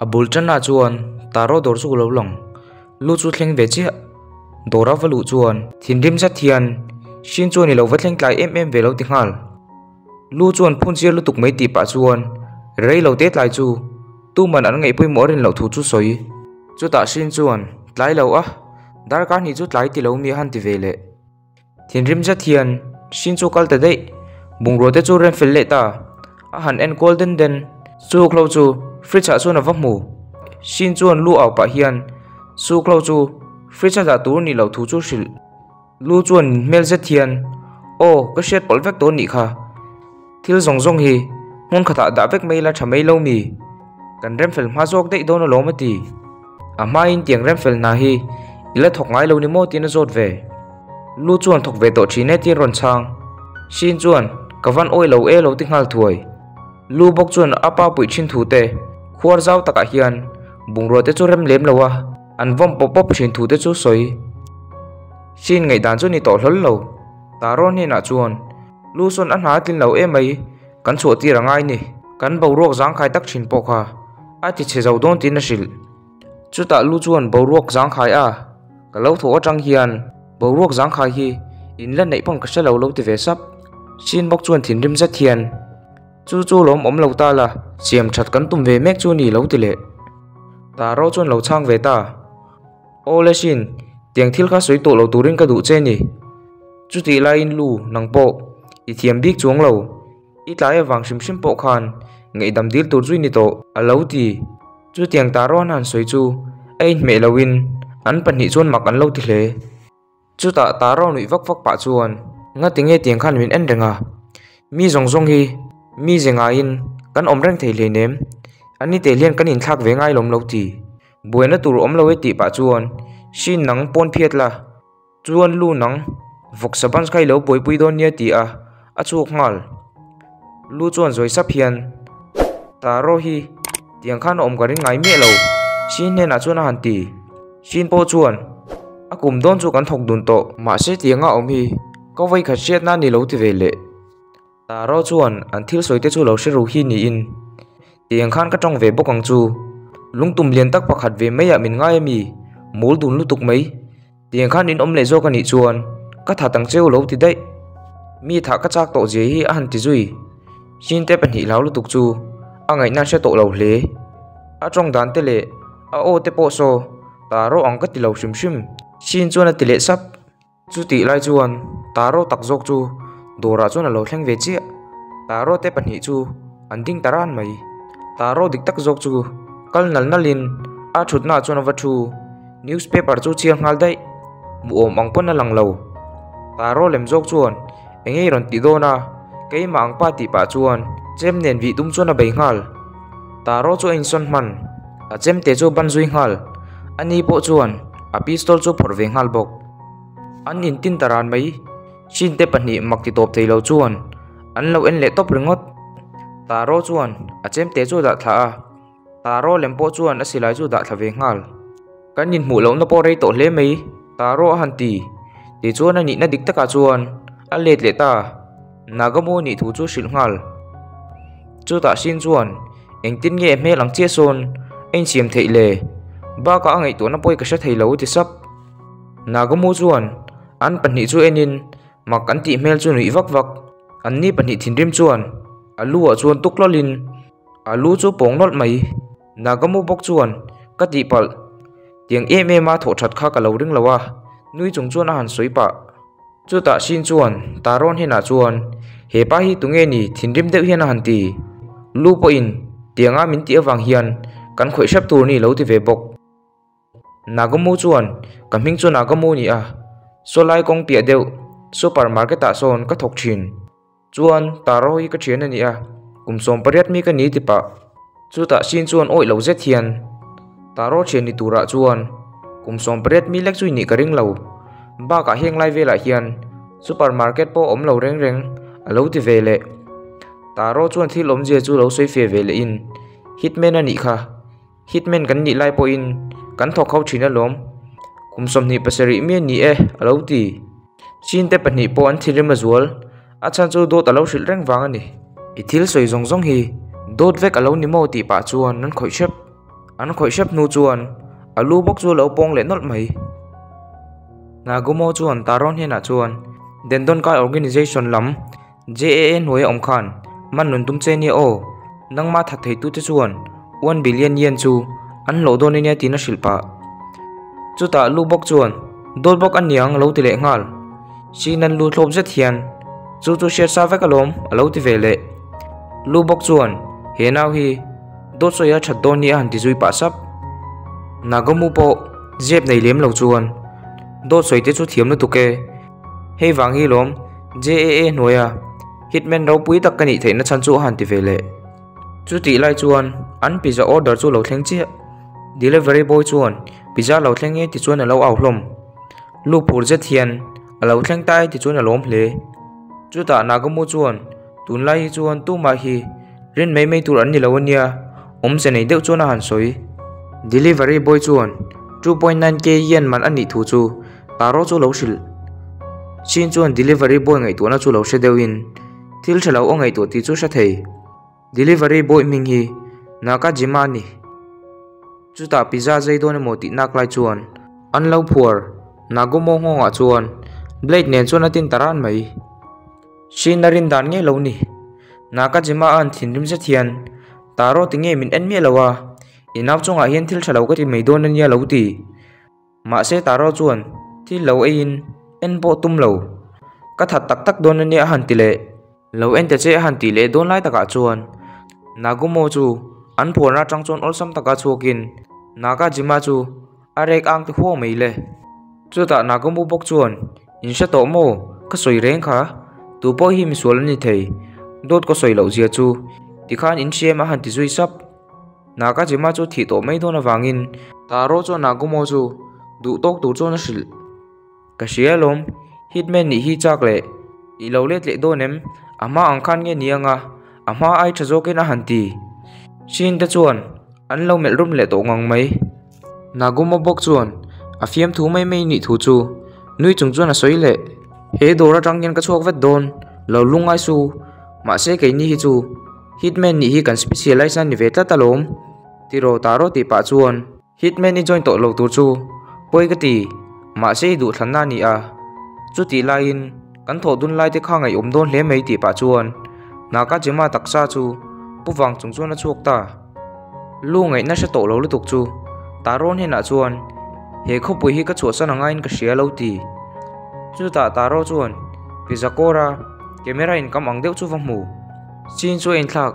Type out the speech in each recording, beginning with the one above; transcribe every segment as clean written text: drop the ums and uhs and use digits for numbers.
A bul tanah chuan taro dawr chu lo lang lu chu thleng ve chiah dawr a va luh chuan thinrim zet hian hrin chuan i lo va thleng tlai em em ve lo ti nghal lu chuan phun chiar lutuk mai tih pah chuan rei lo te tlai chu tuman an ngaih pawimawh a rin loh thu chu sawi chutah hrin chuan tlai lo a darkar hnih chu tlai ti lo mi a han ti ve leh. Thinrim zet hian hrin chu kal ta daih, bungrua te chu rem fel leh ta. A han en kual den den, suk lo chu fridge ah chuan a va hmu. Hrin chuan lu au pah hian suk lo chu fridge a dah tur nih loh thu chu hrilh. Lu chuan hmel zet hian Aw, ka hriat pawlh vek dawn nih kha. Thil zawng zawng hi hmun khatah dah vek mai la tha mai lo mi? Kan rem fel hma zawk daih dawn alawm a ti. A hmain tiang rem fel hna hi i la thawk ngai lo ni maw tiin a zawt ve. Lu chuan thawk ve tawh thin e tiin rawn chhang. Shin chuan ka van awi lo e lo ti nghal thuai. Lu bawk chuan a pa puih thin thu te khuar zau takah hian bungrua te chu rem lem lo a, an vawm pawp pawp thin thu te chu sawi. Shin ngaihdan chu ni tawh hlawl lo. Taro hnenah chuan Lu sawn a hna a tlin lo emai, kan chhuah tir a ngai ni. Kan boruak zangkhai tak thin pawh kha a ti chhe zo dawn tiin a hrilh. Chutah Lu chuan boruak zangkhai a, ka lo thawh atang hian boruak zangkhai hi in la neih pawn ka hre lo lo ti ve sap. Sin bawk chuan thinrim zet hian, Chu chu lawm awm lo ta la, siam that kan tum ve mek chu ni lo ti leh. Taro chuan lo chhang ve ta. Aw le Shin, tiang thil kha sawi tawh lo turin ka duh che ni. Chutih laiin lu nang pawh i thiam bik chuang lo, i tlai avang hrim hrim pawh khan ngaihdam dil tur chu i ni tawh a lo ti. Chutiang ta ruan han sawi chu a inhmeh loin an pahnih chuan mak an lo ti hle. Chutah ta ro nuih vak vak pah chuan ngati nge tiang khan min en reng a, mi zawng zawng hi mi ze ngaiin kan awm reng thei hleinem, a ni teh hian kan inthlak ve ngai lawm lo ti. Buaina tur awm lo e tih pah chuan Shin nang pawn phiat la. Chuan lu nang vawksa ban kha i lo buaipui dawn nia ti a, a chhuak nghal. Lu chuan zawi sap hian, Taro hi tiang khan a awm ka ring ngai miah lo, Shin hnenah chuan a han ti. Shin pawh chuan, A kum dawn chu kan thawk dun tawh. Mahse tianga awm hi ka vawikhat hriatna a ni lo ti ve leh. Taro chuan an thil sawi te chu lo hre ru hi niin tiang khan ka tawng ve bawk ang chu. Lungtum lian tak pakhat ve maiah min ngai a mi, mawl dun lutuk mai. Tiang khan in awm leh zawk a nih chuan ka that ang cheu lo ti daih. Mi thah ka chak tawh zia hi a han ti zui. Chinte pahnih hlau lutuk chu a ngaihna hre tawh lo hle. A tawng dan te leh a aw te pawh saw Taro ang ka ti lo hrim hrim. Chin chuan a ti leh sap. Chutih lai chuan Taro tak zawk chu dawrah chuan a lo thleng ve chiah. Taro te pahnih chu an ding ta ran mai. Taro dik tak zawk chu kal nal nalin a thutnaah chuan a va thu. Newspaper chu chhiar nghal daih, hmuh awm ang pawn a lang lo. Taro lem zawk chuan eng nge i rawn tih dawn a, keimah ang pa tih pah chuan chem nen vih tum chuan a bei nghal. Taro chu a insawn hman, a chem te chu a ban zui nghal. Ani pawh chuan a pistol chu a phawrh ve nghal bawk. An intin ta ran mai, Shin te pahnih mak ti tawp thei lo chuan an lo en leh tawp ringawt. Taro chuan a chem te chu a dah thla a. Taro lem pawh chuan a silai chu dah thla ve nghal. Kan inhmuh lohna pawh rei tawh hle mai, Taro a han ti. Tichuan a nihna dik takah chuan a let leh ta. Nagamu nih thu chu hrilh nghal. Chutah Shin chuan engtin nge hmel ang chiah sawn a insiam theih le? Bakah a ngaihtuahna pawi ka hre thei lo ti sap. Nagamu chuan an pahnih chu enin mak an tih hmel chu nuih vak vak. Anni pahnih thinrim chuan a lu ah chuan tuk lawlhin A lu chu pawng nawlh mai. Nagamu bawk chuan ka tihpalh tiang em em a thawh that kha ka lo ring lo a, nui chung chuan a han sawi pah. Chutah Shin chuan Taron hnenah chuan he pa hi tunge ni thinrim deuh hian a han ti. Lu pawhin tianga min tih avang hian kan khawih hrep tur ni lo ti ve bawk. Nagamu chuan ka hming chu Nagamu ni a, sawlai kawng piah deuh super market ah sawn ka thawk thin. Chuan Taro hi ka thian a ni a, kum 18 mi ka ni ti pah. Chutah Shin chuan awih lo zet hian Taro thian ni turah chuan kum 18 mi lek chu i nih ka ring lo. Bakah heng lai velah hian super market pawh awm lo reng reng a lo ti ve leh. Taro chuan thil awmzia chu lo sawi fe ve lehin Hitman a nih kha. Hitman kan nih lai pawhin kan thawk ho thin alawm. Kum 27 mi a ni e a lo ti. Chin te pahnih pawh an thinrim a zual. A chhan chu dawt a lo hrilh reng vang a ni. I thil sawi zawng zawng hi dawt vek a lo ni maw tih pah chuan an khawih hrep. An khawih hrep hnu chuan a lu bawk chu a lo pawng leh nawlh mai. Nagumo chuan Taro hnenah chuan Dendonkai Organization lam JAA hnuaia awm khan man nun tum che nia aw, nangma that theitute chuan one billion yen chu an hlawh dawn ania tiin a hrilh pah. Chutah lu bawk chuan dawt bawk a niang a lo ti leh nghal. Sinan lu thlawp zet hian chu chu hriat sa vek alawm a lo ti ve leh. Lu bawk chuan he nau hi dawt sawi a that dawn hi a han ti zui pah sap. Nagomu pawh zep nei lem lo chuan dawt sawi te chu thiam lutuk e. Hei vang hi lawm JAA hnuaia hitman ropui tak ka nih theihna chhan chu a han ti ve leh. Chutih lai chuan an pizza order chu lo thleng chiah. Delivery boy chuan pizza lo thleng e ti chuan a lo au hlawm. Lu phur zet hian a lo thleng ta e ti chuan a lawm hle. Chutah Nagumo chuan tunlai hi chuan tumah hi rin mai mai tur an ni lo ania awmze nei deuh chuan a han sawi. Delivery boy chuan 2.9k yen man a nih thu chu Taro chu lo hrilh. Shin chuan delivery boy ngaihtuahna chu lo hre deuhin thil tha lo a ngaihtuah tih chu hre thei. Delivery boy hming hi Nakajima a ni. Chutah pizza zai dawn emaw tih nak lai chuan an lo phuar Nagumo nghawngah chuan blade nen chuan a tin ta ran mai. Shin a rin dan ngei lo ni. Nakajima a an thinrim zet hian Taro ti nge min en miah lo a, i nau chungah hian thil tha lo ka ti mai dawn ania lo ti. Mahse Taro chuan thil lo eiin en pawh tum lo. Ka that tak tak dawn ania a han ti leh. Lo en ta che a han tih leh dawn lai takah chuan Nagumo chu an phuarna atang chuan awlsam taka chhuakin Nakajima chu a rek ang ti huau mai le. Chutah Nagumo bawk chuan In hre tawh maw? Ka sawi reng kha. Tu pawh hi misual a ni thei. Dawt ka sawi loh zia chu tikhan in hriam a han ti zui sap. Nakajima chu thih tawh mai dawn avangin Taro chuan Nagumo chu duh tawk tur chuan a hrilh. Ka hria alawm, Hitman nih hi chak leh i lo let leh dawn em? A hma ang khan nge ni anga a hma ai tha zawkin a han ti. Shin te chuan an lo melh rum leh tawh ngang mai. Nagumo bawk chuan a fiamthu mai mai nih thu chu nui chung chuan a sawi leh. He dawr atang hian ka chhuak vet dawn, lo lungngai su. Mahse keini hi chu Hitman nih hi kan specialize a ni ve tlat alawm. Tiraw taraw tih pah chuan Hitman i join tawh lo tur chu pawi ka ti, mahse i duhthlanna a ni a. Chutih laiin kan thawh dun lai te kha ngaihawm dawn hle mai tih pah chuan Nakajima taksa chu pu vang chung chuan a chhuak ta. Lu ngaihna hre tawh lo lutuk chu Taro hnenah chuan he khawpui hi ka chhuahsan a ngaiin ka hria lo ti. Chutah Taro chuan Pizza-Kora camera in kam ang deuh chu va hmu. Chin chu a inthlak.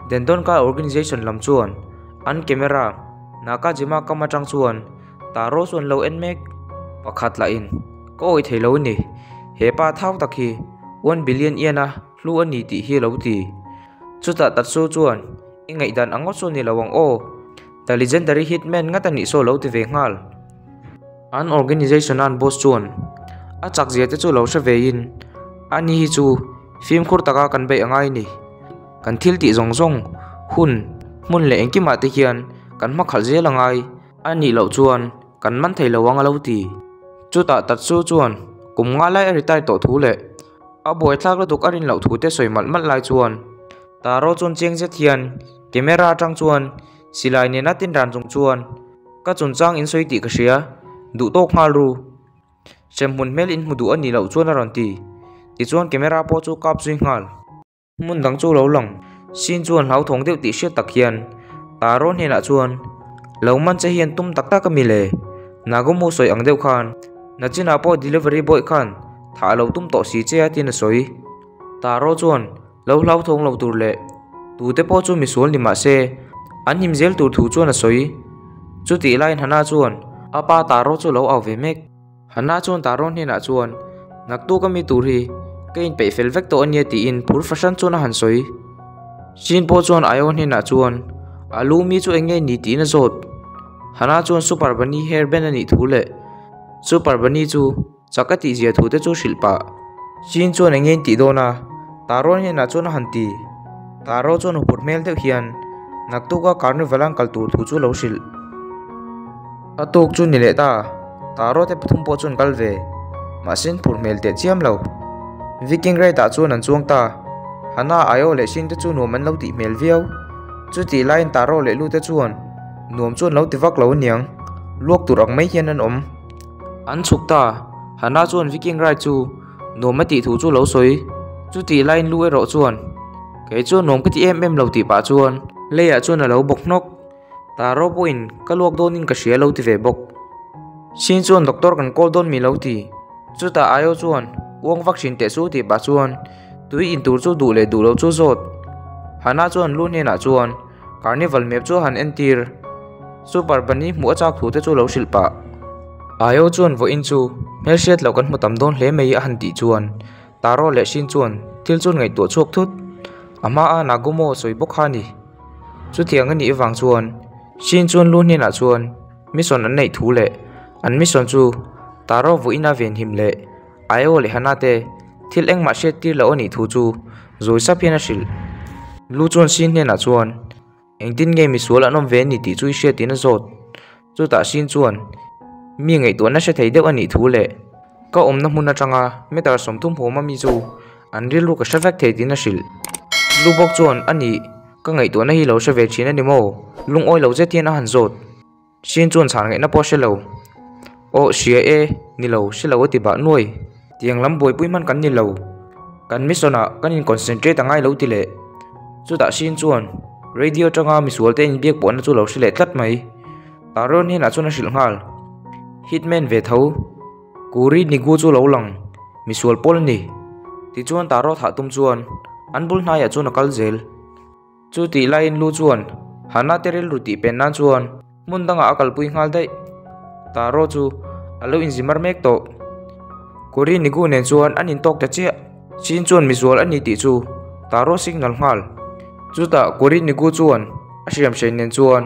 Dendonkai Organization lam chuan an camera Nakajima kam atang chuan Taro chu an lo en mek. Pakhat lahin ka awih thei lo a ni. He pa thau tak hi one billion yen a hlu a ni tih hi a lo ti. Chutah Tatsu chuan i ngaihdan ang ngawt chu a ni lo ang aw. The legendary hitman ngat a nih saw a lo ti ve nghal. An organization a an boss chuan a chak zia te chu lo hre ve in ani hi chu fimkhur taka kan beih a ngai ni. Kan thil tih zawng zawng hun hmun leh engkimah te hian kan hma khalh zel a ngai a nih loh chuan kan man thei lo ang a lo ti. Chutah Tatsu chuan kum nga lai a retire tawh thu leh a buaithlak lutuk a rin loh thu te sawi malh malh lai chuan Taro chuan chiang zet hian camera atang chuan silai nena tin ran chung chuan ka chungchang in sawi tih ka hria duh tawk nghal ru. Hremhmun hmel in hmu duh a nih loh chuan a rawn ti. Tichuan camera pawh chu kap zui nghal. Hmun dang chu lo lang. Sin chuan hlauthawng deuh tih hriat tak hian Taro hnenah chuan lo man che hian tum tak tak a mi le? Nagumo sawi ang deuh khan nachinah pawh delivery boy khan thah a lo tum tawh si che a tiin a sawi. Taro chuan lo hlauthawng lo tur leh tute pawh chu misual ni mah se an him zel tur thu chuan a sawi. Chutih laiin Hana chuan a pa Taro chu lo au ve mek. Hana chuan Taro hnenah chuan, Naktuk ami tur hi ka inpeih fel vek tawh ania tiin phur fahran chuan a han sawi. Shin pawh chuan Ayo hnenah chuan, A lu mi chu eng nge ni tiin a zawt. Hana chuan Super Bunny hair band a nih thu leh Super Bunny chu chak a tih zia thu te chu hrilh pah. Shin chuan eng nge in tih dawn a? Taro hnenah chuan a han ti. Taro chuan huphurh hmel deuh hian naktuka carnival an kal tur thu chu a lo hrilh. A tawk chu ni leh ta, Taro te pathum pawh chu an kal ve. Mahse an phur hmel teh chiam lo. Viking ride ah chuan an chuang ta. Hana, Ayo leh Shin te chu nuam an lo tih hmel viau. Chutih laiin Taro leh Lu te chuan Nuam chu an lo ti vak lo aniang, luak tur ang mai hian an awm. An chhuk ta, Hana chuan Viking ride chu nuam a tih thu chu lo sawi. Chutih laiin lu erawh chuan, Kei chuan nuam ka ti em em lo tih pah chuan leiah chuan a lo bawk hnawk. Taro pawhin ka luak dawnin ka hria lo ti ve bawk. Sin chuan doctor kan call dawn mi lo ti. Chutah Aio chuan uang vak thin teh chu tih pah chuan tui in tur chu duh leh duh lo chu zawt. Hana chuan lu hnenah chuan carnival map chu a han entir. Super Bunny hmuh a chak thu te chu lo hrilh pah. Aio chuan vawiin chu hmelhriat loh kan hmu tam dawn hle mai a han tih chuan Taro leh Shin chuan thil chu an ngaihtuah chhuak thut. A hmaa Nagumo sawi bawk kha a ni. Chutiang a nih avang chuan Shin chuan lu hnenah chuan mission an neih thu leh an mission chu Taro vawiin a venhim leh Aio leh Hana te thil engmah hriat tir loh a nih thu chu zawi sap hian a hrilh. Lu chuan Shin hnenah chuan engtin nge misual an awm ve a ni tih chu i hriat tiin a zawt. Chutah Shin chuan mi ngaihtuahna hre thei deuh a nih thu leh ka awmna hmun atanga meter 30 huam ami chu an rilru ka hre vek thei tiin a hrilh. Lu bawk chuan a nih ka ngaihtuahna hi lo hre ve thin a ni maw? Lungawi lo zet hian a han zawt. Shin chuan chhan ngaihna pawh a hre lo. Aw hria e, ni lo, hre lo a ti bah nuai. Tiang lam buaipui hman kan ni lo. Kan mission ah kan in concentrate a ngai lo ti leh. Chutah Shin chuan radio atanga misual te inbiak pawhna chu lo hre leh tlat mai. Taro hnenah chuan a hrilh nghal. Hitman ve tho. Kuri Nigu chu lo lang. Misual pawl a ni. Tichuan Taro thah tum chuan an bul hnaiah chuan a kal zel. Chu tih laiin lu chuan Hana te rilru tih pen nan chuan hmun dangah a kalpui nghal daih. Taro chu a lo inzimar mek tawh. Kuri Nigu nen chuan an intawk ta chiah. Chin chuan misual a ni tih chu Taro signal nghal. Chutah Kuri Nigu chuan a hriamhrei nen chuan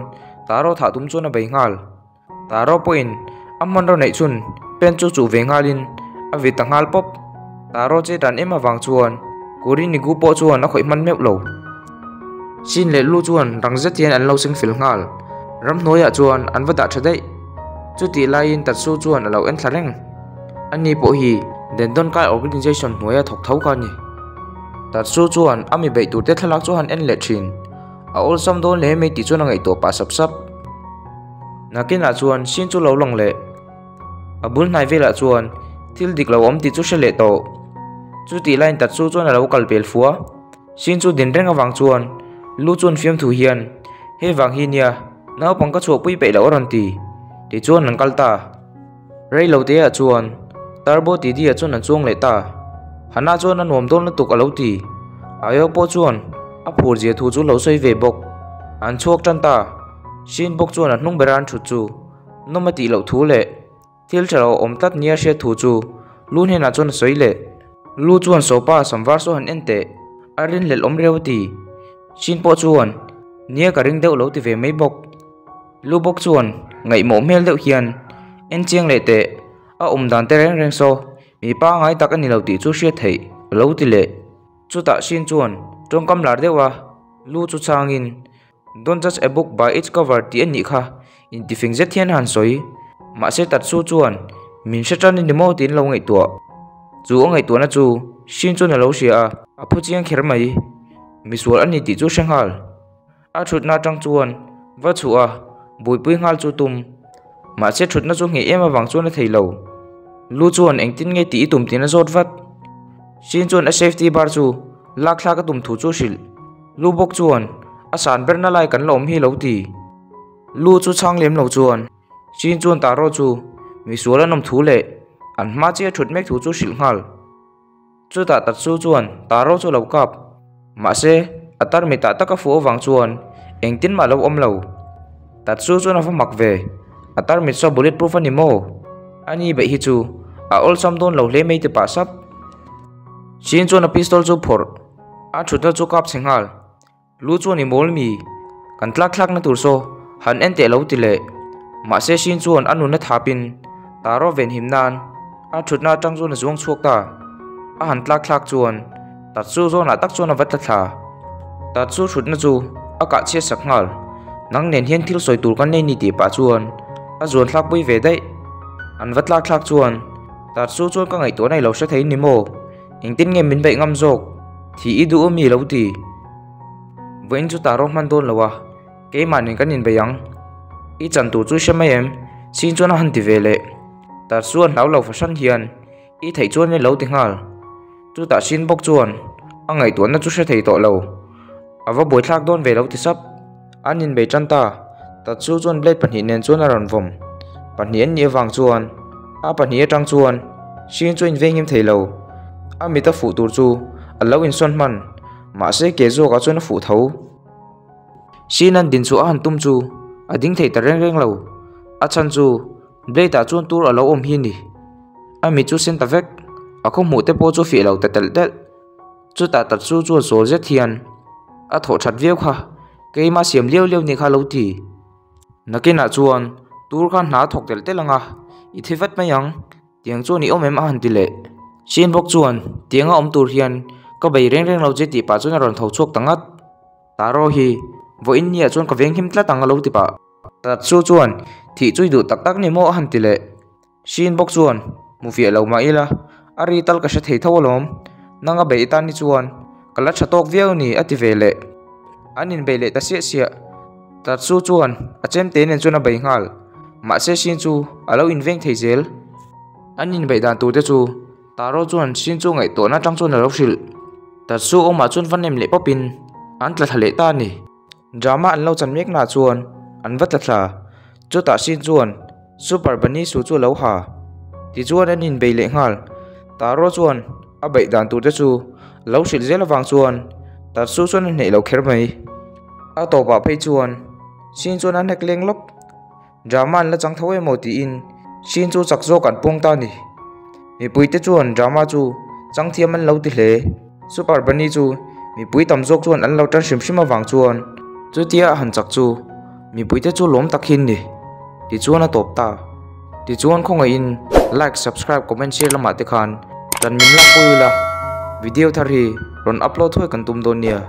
Taro thah tum chuan a bei nghal. Taro pawhin a hmanraw neih chhun pen chu chuh ve nghalin a vit ta nghal pawp. Taro che dan em avang chuan Kuri Nigu pawh chuan a khawih hman meuh lo. Shin leh Lu chuan rang zet hian an lo seng fel nghal. Ramhnuaiah chuan an va dah tha daih. Chutih laiin Tatsu chuan a lo en thla reng. Ani pawh hi Dendonkai Organization hnuaia thawk tho kha a ni. Tatsu chuan a mi beih turte thlalak chu a han en leh thin. A awlsam dawn hle mai tih chuan a ngaihtuah pah sap sap. Nakinah chuan Shin chu lo lang leh. A bul hnai velah chuan thil dik lo awm tih chu hre leh tawh. Chu tih laiin Tatsu chuan a lo kal pel fua. Shin chu din reng avang chuan lu chuan fiamthu hian hei vang hi nia naupang ka chhuahpui peih loh a rawn ti. Tichuan an kal ta. Rei lo te ah chuan Turbo Tidi ah chuan an chuang leh ta. Hana chuan a nuam dawn lutuk a lo ti. Ayo pawh chuan a phur zia thu chu lo sawi ve bawk. An chhuak tan ta. Shin bawk chuan a hnung bera an thut chu nawm a tih loh thu leh thil tha lo awm tlat nia hriat thu chu lu hnenah chuan a sawi leh. Lu chuan sopa samvar saw han en teh a rinhlelh awm reuh a ti. Shin pawh chuan nia ka ring deuh lo ti ve mai bawk. Lu bawk chuan ngaihmawh hmel deuh hian en chiang leh teh a awm dan te reng reng saw mi pangngai tak a ni lo tih chu hriat theih a lo ti leh. Chutah Shin chuan tawngkam lar deuh a lu chu changin Don't judge a book by its cover tih a nih kha intifing zet hian a han sawi. Mahse Tatsu chuan min hre tan a ni maw tiin lo ngaihtuah. Chu a ngaihtuahna chu Shin chuan a lo hria a, a phu chiang kher mai. Misual a ni tih chu hre nghal. A thutna atang chuan va chhuah a, buaipui nghal chu tum. Mahse thutna chu ngheh em avang chuan a thei lo. Lu chuan engtin nge tih i tum tiin a zawt vat. Shin chuan a safety bar chu lak thlak a tum thu chu hrilh. Lu bawk chuan a san berna lai kan la awm hi lo ti. Lu chu chhang lem lo chuan Shin chuan Taro chu misual an awm thu leh an hma chiah thut mek thu chu hrilh nghal. Chutah Tatsu chuan Taro chu a lo kap. Mahse, a tarmit ah taka fuh avang chuan engtin mah a lo awm lo. Tatsu chuan a va mak ve. A tarmit saw bullet proof a ni maw? A ni beih hi chu a awlsam dawn lo hle mai ti pah sap. Shin chuan a pistol chu phawrh. A thutna chu kap chhe nghal. Lu chuan i mawl mi, kan tlak thlakna tur saw han en teh lo ti leh. Mahse Shin chuan a nunna thapin Taro venhim nan a thutna atang chuan a zuang chhuak ta. A han tlak thlak chuan Tatsu zawnah tak chuan a va tla thla. Tatsu thutna chu a kah chhiat sak nghal. Nang nen hian thil sawi tur kan nei ni tih pah chuan a zuan thlak pui ve daih. An va tlak thlak chuan Tatsu chuan ka ngaihtuahna i lo hre thei ni maw? Engtin nge min beih ngam zawk? Thih i duh ami lo ti. Vawiin chu Taro hman dawn lo a, keimah nen kan inbeih ang. I chan tur chu i hre mai em? Sin chuan a han ti ve leh. Tatsu a hlau lo fahran hian i theih chuan i lo ti nghal. Chutah Shin bawk chuan a ngaihtuahna chu hre thei tawh lo. A va buaithlak dawn ve lo ti sap. An inbei tan ta. Tatsu chuan blade pahnih nen chuan a rawn vawm. Pahnih an nih avang chuan a pahnih atang chuan Shin chu a inveng him thei lo. A mit a fuh tur chu a lo insawn hman. Mahse ke zawkah chuan a fuh tho. Shin an din chu a han tum chu a ding thei ta reng reng lo. A chhan chu blade ah chuan tur a lo awm hi a ni. A mit chu sen ta vek. A khaw hmuh te pawh chu fiah lo ta telh telh. Chutah tak chu chuan sawl zet hian a thawh that viau kha keima siam liau liau nih kha a lo ti. Nakinah chuan tur kha hna a thawk telh telh ang a, i thi vat mai ang. Tiang chuan i awm em a han ti leh. Shin bawk chuan tianga awm tur hian ka bei reng reng lo che tih pah chuan a rawn tho chhuak ta ngat. Taro hi vawiin niah chuan ka venghim tlat ang a lo ti pah. Tatsu chuan thih chu i duh tak tak ni maw a han ti leh. Shin bawk chuan hmu fiah lo mah ila a ri tal ka hre thei tho alawm. Nanga beih tan hi chuan ka la tha tawk viau ni a ti ve leh. An inbeih leh ta siah siah. Tatsu chuan a chemte nen chuan a bei nghal. Mahse Shin chu a lo inveng thei zel. An inbeih dan tur te chu Taro chuan Shin chu ngaihtuahna atang chuan a lo hrilh. Tatsu awmah chuan va nem leh pawpin an tla thla leh ta a ni. Drama an lo chan mek naah chuan an va tla thla. Chutah Shin chuan Super Bunny su chu a lo ha. Tichuan an inbei leh nghal. Taro chuan a beih dan tur te chu a lo hrilh zel avang chuan Tatsu chuan a hneh lo kher mai. A tawpah phei chuan Shin chuan a hnek leng lawp. Drama an la chang tho emaw tiin Shin chu chak zawk an puang ta a ni. Mipuite chuan drama chu chang thiam an lo ti hle. Super Bunny chu mipui tam zawk chuan an lo tan hrim hrim avang chuan chutia a han chak chu mipuite chu lawm tak hi an ni. Tichuan a tawp ta. Tichuan khawngaihin like, subscribe, comment, share lamah te khan tan min lak pui ula video thar hi rawn upload thuai kan tum dawn nia.